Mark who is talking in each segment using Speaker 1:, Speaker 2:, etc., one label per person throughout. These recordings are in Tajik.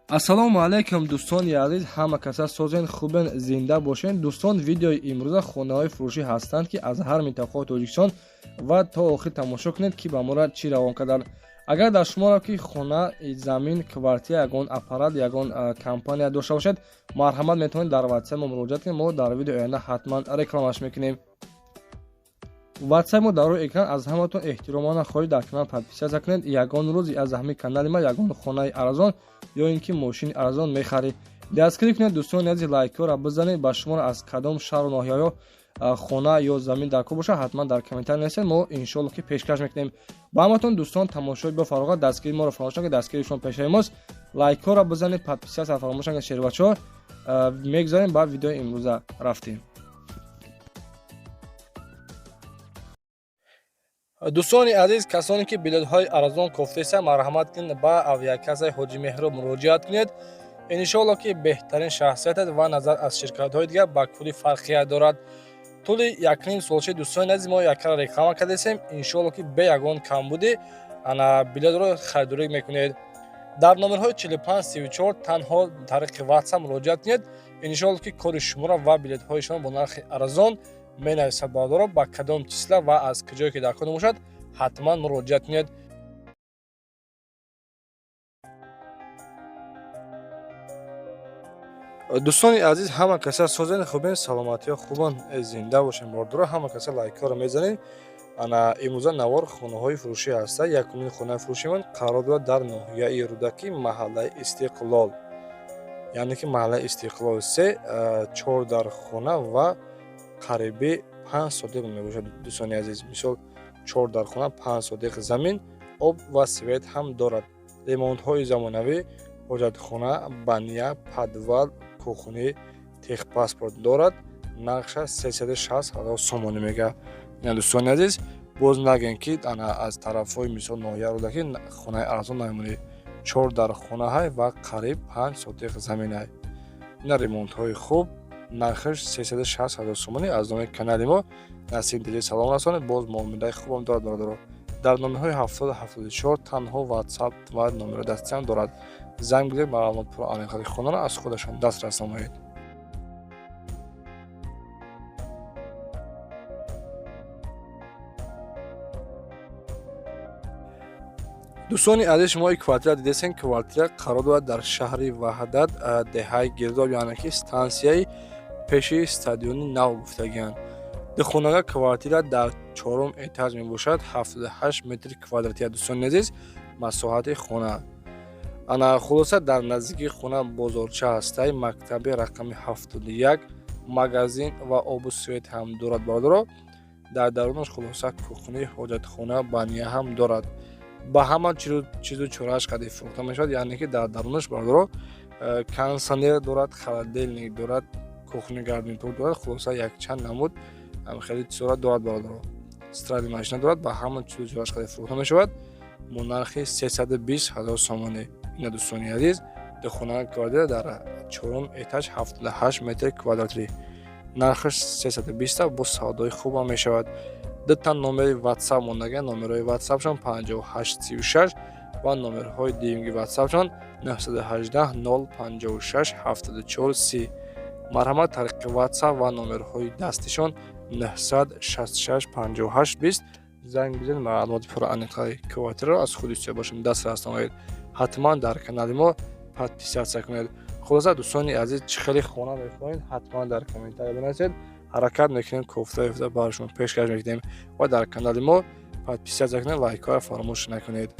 Speaker 1: Ассалому алайкум, дӯстони азиз, ҳама каса созен, хубен, зинда бошен. Дӯстон, видеои имрӯза хонаҳои фурӯшӣ ҳастанд, ки аз ҳар минтақаи Тоҷикистон, ва то охир тамошо кунед, ки ба моро чӣ равон карданд. Агар дар шуморо ки хона, замин, квартира, ягон аппарат, ягон компания дошта бошед, марҳамат, метавонед дар ватсап мо муроҷиат кунед. Мо дар видеои оянда ҳатман рекламаш мекунем. Ватсап мо дар рӯи экран. Аз ҳаматон эҳтиромона хоҳиш, дар канал подписаться кунед. Ягон рӯз аз ҳамин канали ма ягон хонаи арзон ё ин ки мошини арзон мехаред. Дастгирӣ кунед, дӯстони азиз, лайкҳоро бизанед. Ба шуморо аз кадом шаҳру ноҳияҳо хона ё замин дар кор бошад, ҳатман дар комментарий нависед, мо иншоалло ки пешкаш мекунем ба ҳаматон. Дӯстон, тамошои бо фароғат, дастгирии моро фаромӯш накунед, дастгирии шумо пешаи мост. Лайкҳоро бизанед, подписаться фаромӯш накунед. Шербачаҳо, мегузарем ба видеои имрӯза, рафтем. Дӯстони азиз, касоне ки билетҳои арзон кофтеса, марҳамат кунед, ба авиакассаи Ҳоҷи Меҳроб муроҷиат кунед. Иншоалло ки беҳтарин шахсият аст ва назар аз ширкатҳои дигар ба кулли фарқият дорад. Тӯли якним солчаи, дӯстони азиз, мо яккара реклама кардесем. Иншоалло ки бе ягон камбудӣ ана билетро харидорӣ мекунед. Дар номерҳои 45 34 танҳо тариқи ватсап муроҷиат кунед. Иншоалло ки кори шуморо ва билетҳои шумо бо нархи арзон менависад. Бародаро, ба кадом числа ва аз куҷое ки дар кор бошад, ҳатман муроҷиат кунед. Дӯстони азиз, ҳама каса созен, хубен, саломатиҳо хубан, зинда бошен. Бародаро, ҳама каса лайкҳоро мезанед. Ана имрӯза навор хонаҳои фурӯшӣ ҳаста. Якумин хонаи фурӯшимон қарор дорад дар ноҳияи Рӯдакӣ, маҳаллаи Истиқлол, яъне ки маҳаллаи Истиқлол се, чор дар хона ва қариби 5 сотих мебошад. Дӯстони азиз, мисол, чор дар хона, 5 сотих замин, об ва свет ҳам дорад, ремонтҳои замонавӣ, ҳоҷатхона, баня, подвал, кухни, техпаспорт дорад. Нархша 360 000 сомонӣ мега. Ина, дӯстони азиз, боз нагӯем, ки ана аз тарафҳои, мисол, ноҳия Рӯдакӣ хонаи арзон намемонӣ. Чор дар хонаҳай ва қариб 5 сотих заминай. Ина ремонтҳои хуб, нархаш 360 000 сомонӣ. Аз номи канали мо Насим Дили салом расонед. Боз муомилаи хубам дорад, бародаро. Дар номерҳои 70 74 танҳо ватсап ва номерҳои дастиам дорад. Занг бизанед, маълумот пурра аниқати хонаро аз худашон дастрас намоед. Дӯстони азиз, шумо ин квартира дидесен. Квартира қарор дорад дар шаҳри Ваҳдат, деҳаи Гирдоб, яъне ки стансияи пеши стадиони нав гуфтагианд. Духонага квартира дар чорум этаж мебошад, 78 метри квадратия, дӯстони азиз, масоҳати хона. Ана хулоса, дар наздикии хона бозорча ҳастай, мактаби рақами 71, магазин ва обу свет ҳам дорад. Бародаро, дар дарунаш, хулоса, кухни, ҳоҷатхона, баня ҳам дорад. Ба ҳама чизу чорааш қади фурӯхта мешавад, яъне ки дар дарунаш, бародаро, кондитсионер дорад, холодильник дорад, кухни гарнитур дорад. Хулоса, якчанд намуд хеле чизора дорад, бародаро. Стиральный машина дорад. Ба ҳама чизу чорааш қади фурӯхта мешавад бо нархи 320 000 сомонӣ. Ина, дӯстони азиз, духона квартира дар чорум этаж, 78 метри квадратӣ, нархаш 320, бо савдои хубам мешавад. Дута номери ватсап мондага. Номерҳои ватсапшон 58 36 ва номерҳои дуюмги ватсапшон 918 056 74 30. Марҳамат, тариқи ватсап ва номерҳои дастишон 966 58 20 занг бизанед, маълумоти пурра аниқаи квартираро аз худи бошем дастрас намоед. Ҳатман дар канали мо подписаться кунед. Хулоса, дӯстони азиз, чӣ хеле хона мехоҳед, ҳатман дар комментария бинависед. Ҳаракат мекунем, кофта ёфта барои шумо пешкаш мекунем ва дар канали мо подписаться кунед, лайкҳоро фаромӯш накунед.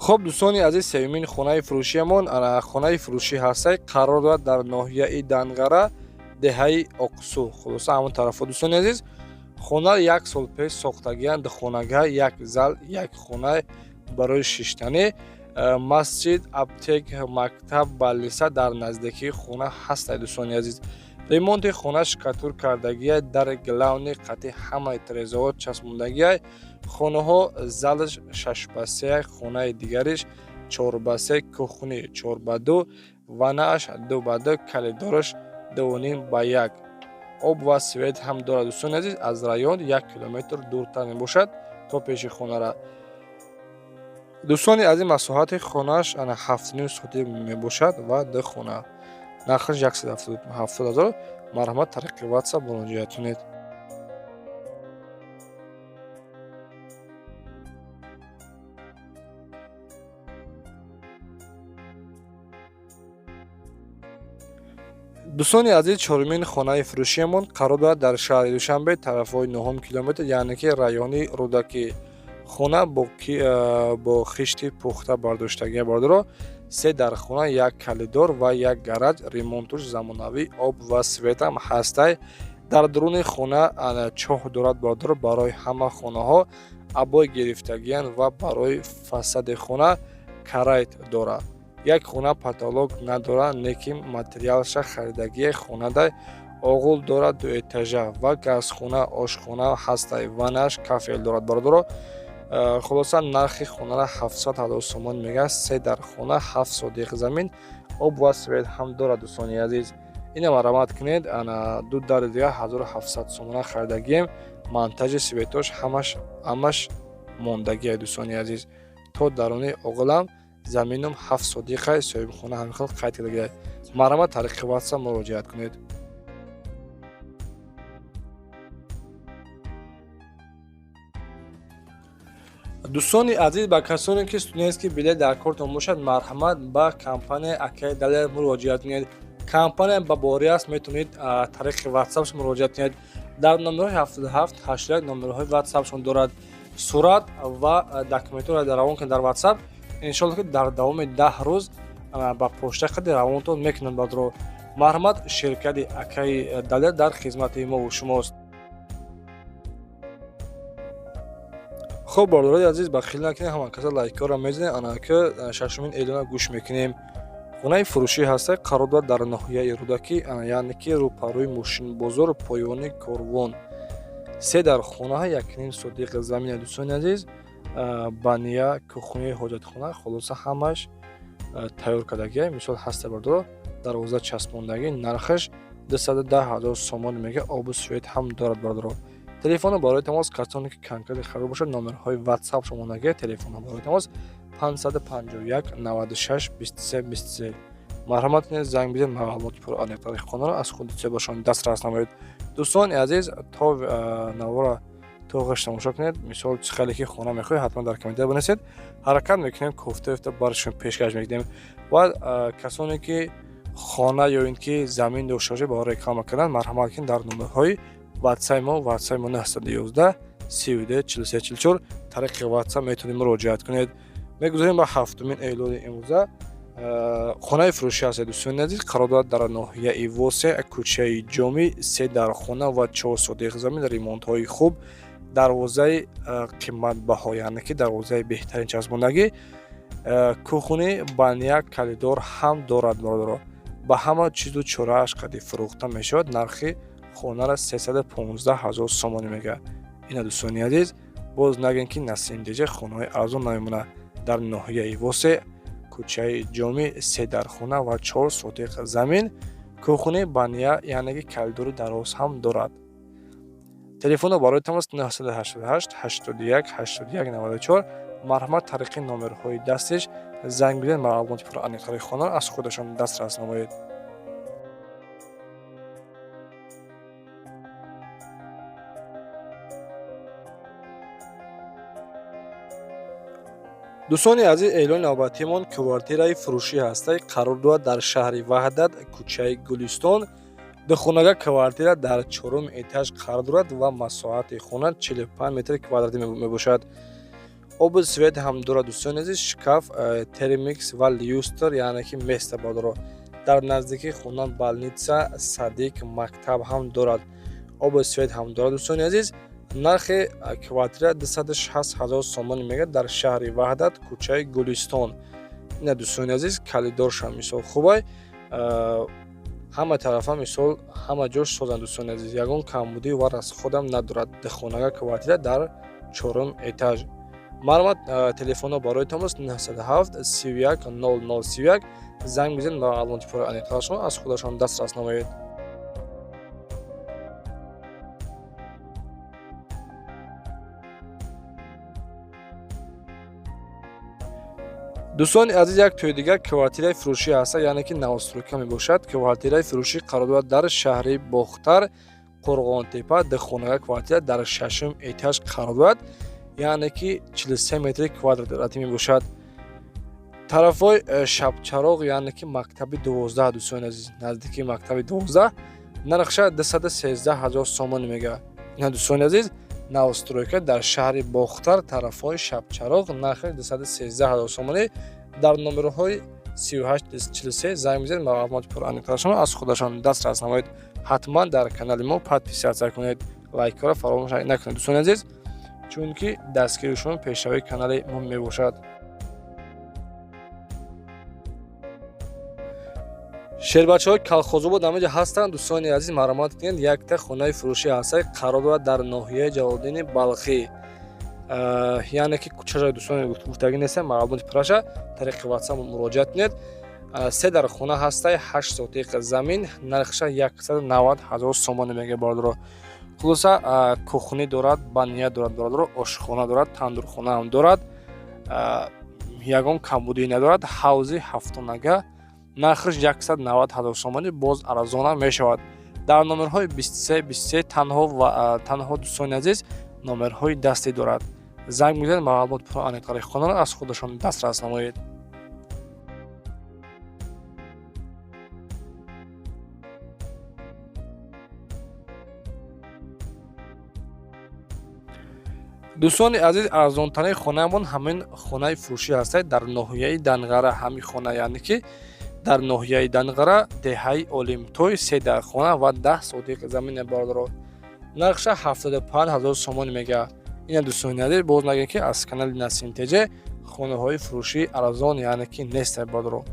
Speaker 1: Хуб, дӯстони азиз, сеюмин хонаи фурӯшиамон хонаи фурӯшӣ ҳастай, қарор дорад дар ноҳияи Данғара, деҳаи Оқсу, хулоса, ҳамон тарафҳо. Дӯстони азиз, хона як сол пеш сохтагианд. Хонага як зал, як хона. Барои шиштанӣ масҷид, аптек, мактаб, больница дар наздикии хона ҳастад, дӯстони азиз. Ремонти хона штукатур кардагия, дар главный қати ҳамаи трезаҳо часпондагия. Хонаҳо залаш 6 ба 3, хонаи дигариш 4 ба 3, кухни 4 ба 2, ваннааш 2 ба 2, коридораш 2.5 ба 1. Об ва свет ҳам дорад, дӯстони азиз. Аз район 1 километр дуртар мебошад то пеши хонара. Дӯстони азиз, масоҳати хонааш 7.5 сотих мебошад ва ду хона. Нархаш 170 000. Марҳамат, тариқи WhatsApp муроҷиат кунед. Дӯстони азиз, чорумин хонаи фурӯшиамон қарор дорад дар шаҳри Душанбе, тарафҳои нуҳум километр, яъне ки райони Рӯдакӣ. Хона бо хишти пухта бардоштагия, бародаро. Се дархона, як коридор ва як гараж. Ремонтуш замонавӣ, об ва светам ҳастай. Дар дуруни хона чоҳ дорад, бародаро. Барои ҳама хонаҳо обой гирифтагиянд ва барои фасади хона карайт дорад. Як хона потолок надорад, лекин материалша харидагие. Хонада оғул дорад, дуэтажа ва газхона, ошхона ҳастай. Ваннаш кафел дорад, бародаро. Хулоса, нархи хонара 700 000 сомон мегӯяд. Се дар хона, 7 сотих замин, об ва свет ҳам дорад, дӯстони азиз. Ина марҳамат кунед. Ана ду дари дигар 1700 сомона харидагием. Монтажи светош ҳамаш мондагие, дӯстони азиз. То даруни оғилам заминум 7 сотиха. Соҳибхона ҳамин хел қайд кардагия. Марҳамат, тариқи WhatsApp муроҷиат кунед. Дӯстони азиз, ба касоне ки студентский билет дар кортон бошад, марҳамат, ба компанияи акаи Далер муроҷиат кунед. Компания ба борӣ аст, метавонед тариқи WhatsAppш муроҷиат кунед. Дар номерҳои 77 81 номерҳои WhatsAppшон дорад. Сурат ва документҳоро равон кунед дар WhatsApp. Иншолло, ки дар давоми 10 рӯз ба почта қади равонтон мекунанд, бародаро. Марҳамат, ширкати акаи Далер дар хизмати мову шумост. Хуб, бародарои азиз, бахил накунед, ҳама каса лайкҳоро мезанед. Анака шашумин эълона гӯш мекунем. Хонаи фурӯшӣ ҳаста, қарор дорад дар ноҳияи Рӯдакӣ, яъне ки рӯпарӯи мошинбозор, поёни корвон. Се дар хонаҳа, 1.5 сотих замина, дӯстони азиз. Баня, кухняи, ҳоҷатхона, хулоса, ҳамаш тайёр кардагия. Мисол ҳаста, бародаро, дарвоза часпондагӣ. Нархаш 210 000 сомон мега. Обу свет ҳам дорад, бародаро. Телефоно барои тамос, касоне ки конкретно харид бошад, номерҳои WhatsApp шумонагия. Телефонҳо барои тамос 551 96 23 23. Марҳамат кунед, занг бизанед, маълумоти пурра хонаро аз худи бошон дастрас намоед. Дӯстони азиз, то навора то ғиш тамошо кунед. Мисол, чӣ хеле ки хона мехоҳед, ҳатман дар комментария бинависед. Ҳаракат мекунем, кофта ёфта барашон пешкаш мекунем. Ва касоне ки хона ё ин ки замин дошта бошед, барои реклама кардан, марҳамат кунед дар номерҳои WhatsApp мо. WhatsApp мо 911 32 43 44. Тариқи WhatsApp метавонед муроҷиат кунед. Мегузарем ба ҳафтумин эълони имрӯза. Хонаи фурӯшӣ ҳаст, дӯстони азиз, қарор дорад дар ноҳияи Восе, кӯчаи Ҷомӣ. Се дар хона ва 4 сотих замин, ремонтҳои хуб, дарвозаи қиматбаҳо, яъне ки дарвозаи беҳтарин часпондагӣ, кухни, баня, коридор ҳам дорад, бародаро. Ба ҳама чизу чорааш қади фурӯхта мешавад. Нархи хонара 315 ҳазор сомонӣ мегӯяд. Ина, дӯстони азиз, боз нагӯем, ки Насим Диҷа хонаҳои арзон намемонад. Дар ноҳияи Восе, кӯчаи Ҷомӣ, се дархона ва 4 сотих замин, кухни, баня, яъне ки коридори дароз ҳам дорад. Телефонро барои тамос 988 81 81 94. Марҳамат, тариқи номерҳои дастиш занг бизанед, маълумоти пурра хонаро аз худашон дастрас намоед. Дӯстони азиз, эълони навбатиамон квартираи фурӯшӣ ҳаста, қарор дорад дар шаҳри Ваҳдат, кӯчаи Гулистон. Духонага квартира дар чорум этаж қарор дорад ва масоҳати хона 45 метри квадратӣ мебошад. Обу свет ҳам дорад, дӯстони азиз. Шкаф, термикс ва люстр, яъне ки места, бародаро. Дар наздикии хона больница, садик, мактаб ҳам дорад. Обу свет ҳам дорад, дӯстони азиз. Нархи квартира 260 ҳазор сомонӣ мегӯяд дар шаҳри Ваҳдат, кӯчаи Гулистон. Ина дӯстони азиз, калидоршам мисол хубай, ҳама тарафа мисол ҳама ҷош созанд дӯстони азиз, ягон камбудӣ ва расходам надорад. Духонага квартира дар чорум этаж. Маълумот телефонҳо барои тамос 907 31 00 31 занг бизанед, маълумоти пурра аниқтарашро аз худашон дастрас намоед. Дӯстони азиз, як тӯи дигар квартираи фурӯшӣ ҳаста, яъне ки новостройка мебошад. Квартираи фурӯшӣ қарор дорад дар шаҳри Бохтар, Қурғонтепа, духонага квартира дар шашум этаж қарор дорад, яъне ки 43 метри квадратӣ мебошад. Тарафҳои Шабчароғ, яъне ки мактаби 12, дӯстони азиз, наздики мактаби 12, нархша 213 ҳазор сомонӣ мегӯяд. Ина дӯстони азиз, новостройка дар шаҳри Бохтар, тарафҳои Шабчароғ, нархи 213 ҳазор сомонӣ. Дар номерҳои 38 43 занг бизанед, маълумоти пурра аниқтарашро аз худашон дастрас намоед. Ҳатман дар канали мо подписаться кунед, лайкҳоро фаромӯш накунед дӯстони азиз, чунки дастгири шумо пешравии канали мо мебошад. Шербачаҳои Калхозобод ҳамаҷо ҳастанд дӯстони азиз, марҳамат кунед. Якта хонаи фурӯшӣ ҳаста, қарор дорад дар ноҳияи Ҷалолиддини Балхӣ, яъне ки кӯчаша дӯстони гуфтагӣ нестам, маълумоти пурраша тариқи WhatsApp муроҷиат кунед. Се дар хона ҳастай, 8 сотиқ замин, нархша 190 ҳазор сомонӣ мегӯяд бародаро. Хулоса, кухни дорад, баня дорад бародаро, ошхона дорад, тандурхона ҳам дорад, ягон камбудӣ надорад. Ҳавзи ҳафтонага, нархаш 190 ҳазор сомонӣ, боз арзона мешавад. Дар номерҳои 23 23 танҳо ва танҳо дӯстони азиз номерҳои дастӣ дорад. Занг бизанед, маълумот пурра аниқтари хонаро аз худашон дастрас намоед. Дӯстони азиз, арзонтарин хонаамон ҳамин хонаи фурӯшӣ ҳастад дар ноҳияи Данғара. Ҳамин хона, яъне ки дар ноҳияи Данғара, деҳаи Олимтой, се дар хона ва 10 сотиқ замин бародаро. Нархша 75 ҳазор сомонӣ мегӯяд. Ина дӯстони азиз, боз нагӯем ки аз канали Насим ТЖ хонаҳои фурӯшии арзон яъне ки нестад бародаро.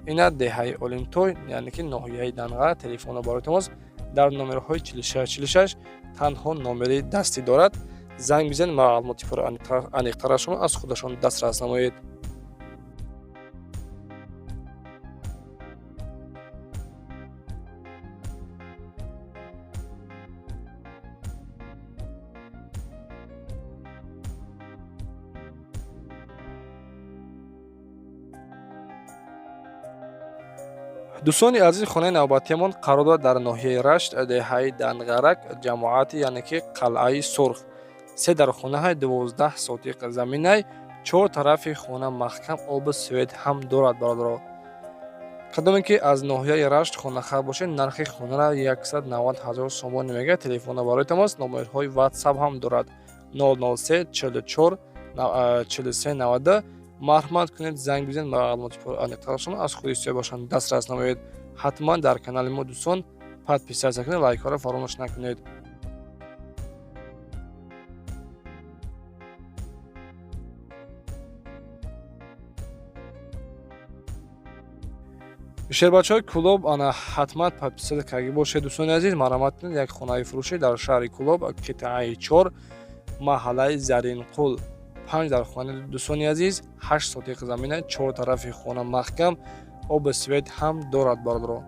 Speaker 1: Ина деҳаи Олимтой, яъне ки ноҳияи Данғара, телефонро барои тамос дар номерҳои 46 46 танҳо номери дастӣ дорад. Занг бизанед, маълумоти пурра аниқтарашро аз худашон дастрас намоед. Дӯстони азиз, хонаи навбатиамон қарор дорад дар ноҳияи Рашт, деҳаи Данғарак, ҷамоати яъне ки Қалъаи Сурх. Се дар хонаҳай, 12 сотиқ заминай, чор тарафи хона маҳкам, обу свет ҳам дорад бародаро. Кадоме ки аз ноҳияи Рашт хонахар бошед, нархи хонара 190 ҳазор сомонӣ мегӯяд. Телефонро барои тамос номерҳои WhatsApp ҳам дорад 003 44 43 92. Марҳамат кунед, занг бизанед, маълумоти аниқтарашон аз худи соҳибашон дастрас намоед. Ҳатман дар канали мо дӯстон подписаться кунед, лайкҳоро фаромӯш накунед. Шербачаҳои Кӯлоб, ана ҳатман подписаться карда бошед дӯстони азиз. Марҳамат кунед, як хонаи фурӯшӣ дар шаҳри Кӯлоб, қитъаи 4, маҳаллаи Заринқул, панҷ дар хона дӯстони азиз, 8 сотиқ замина, чор тарафи хона маҳкам, обу свет ҳам дорад бародаро.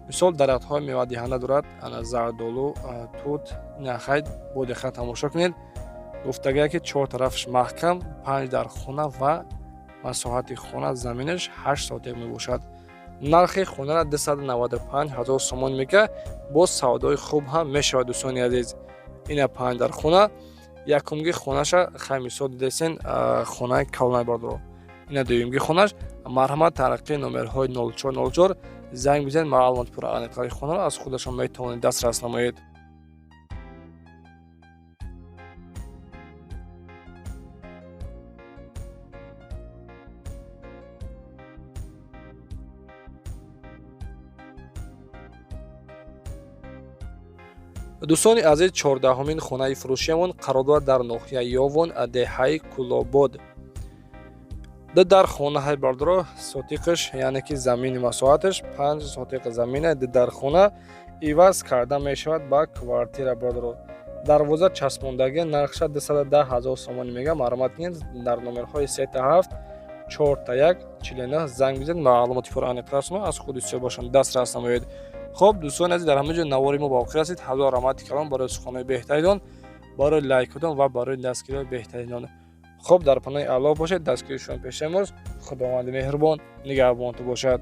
Speaker 1: Мисол, дарахтҳои мевадиҳанда дорад, ана зардолу, тут. Нахайд, бо диққат тамошо кунед. Гуфтагия ки чор тарафаш маҳкам, панҷ дар хона ва масоҳати хона заминаш 8 сотиқ мебошад. Нархи хонара 295 ҳазор сомон мегӯяд, боз савдои хуб ҳам мешавад дӯстони азиз. Ина панҷ дар хона, якумги хонаша хай мисол дидесен, хонаи калонай бародаро. Ина дуюмги хонаш. Марҳамат, тариқи номерҳои 04 04 занг бизанед, маълумоти пурра аниқтари хонаро аз худашон метавонед дастрас намоед. Дӯстони азиз, 14-ҳумин хонаи фурӯшиамон қарор дорад дар ноҳияи Ёвон, деҳаи Кӯлобод. Ду дар хонаҳои, бардоро, сотиқаш, яъне ки замини масоҳаташ 5 сотиқ замина. Ду дар хона иваз карда мешавад ба квартира, бардоро. Дарвоза часпондагӣ. Нархша 210 000 сомонӣ мегӯям. Марҳамат кунед, дар номерҳои 3 7 4 1 49 занг бизанед, маълумоти пурра аниқтар аз худи бошанд дастрас намоед. Хуб, дӯстони азиз, дар ҳамин ҷо навори мо ба охир расид. Ҳазор раҳмати калон барои суханҳои беҳтаринон, барои лайкотон ва барои дастгириҳои беҳтаринон. Хуб, дар паноҳи Аллоҳ бошед. Дастгири шумо пешаи мост. Худованди меҳрубон нигаҳбонтон бошад.